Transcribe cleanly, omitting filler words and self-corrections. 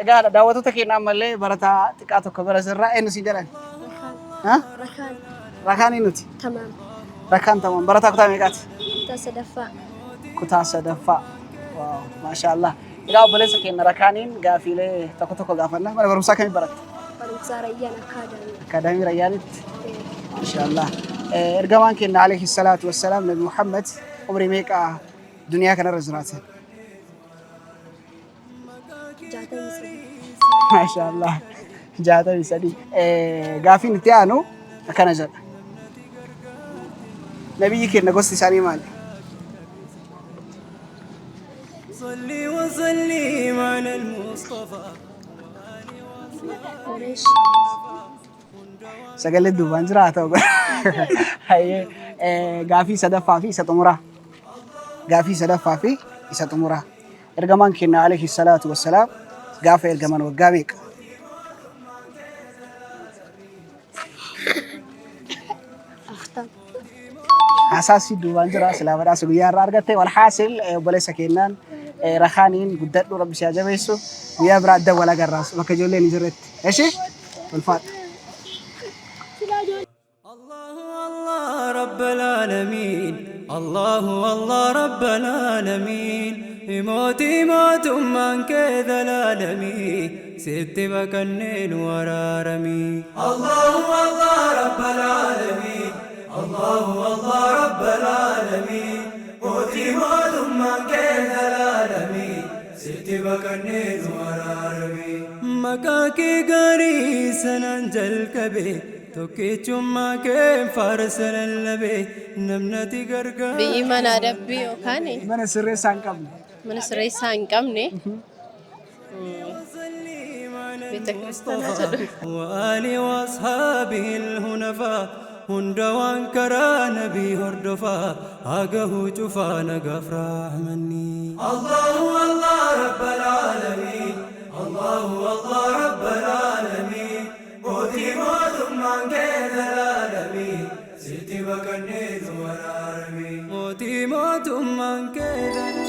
Egaa daawwattoota keenya ammallee barataa xiqqaa tokko bira jirra. Eenyu siin jedhan? Rakaan. Ha? Rakaan. Rakaan eenyuti? Tamaam. Rakaan tamam. Barataa kutaa meeqaati? Kutaa sadaffaa. Kutaa sadaffaa. Waaw, maashaallah. Egaa obboleessa keenya Rakaaniin gaafiilee tokko tokko gaafanna. Mana barumsaa kamii baratta? Barumsaa Rayyaan Akkaadaamii. Akkaadaamii Rayyaanitti. Maashaallah. Ergamaan keenya alayhi salaatu wassalaam Nabi Muhammad umrii meeqa duniyaa kanarra jiraate? 63. Maashaallah. 63. Gaafiin itti aanu akkana jedha. Nabiyyi keenya gosti isaanii maali? صلي وسلم على المصطفى Qureesh. Sagalee duubaan jira haa ta'u. Hayyee gaafii sadaffaa fi isa xumuraa. Gaafii sadaffaa fi isa xumuraa. Ergamaan keenya alayhi salaatu wassalaam gaafa ergaman waggaa meeqa? 40. Haasaasii duubaan jira silaa badhaasa guyyaa irraa argatte. Walhaasil obboleessa keenyaan Rakaaniin guddadhu rabbi si haa jabeessu. Guyyaa biraa adda wal agarraas bakka ijoolleen hin jirretti. Eshi? Ulfaadha. الله الله رب العالمين الله الله رب العالمين موتي موت من كذا العالمين ست بكنين ورارمي الله الله رب العالمين الله الله رب العالمين موتي موت من كذا العالمين ست بكنين ورارمي مكاكي غاري سننجل كبي tokkichummaa kee faarsa lallabee namnati gargaar. Biyyi mana adabbii yookaan Mana sirreessaa hin qabne. Mana sirreessaa hin qabne beeta kiristaanaa jedhu. وآله وأصحابه الهنفاء hunda waan karaa nabii hordofaa hagahuu cufaa nagaaf rahmanni. الله الله رب العالمين الله الله رب العالمين mootii mootummaan kee zalaalamii sitti baqannee nu waraarami. Mootii mootummaan kee.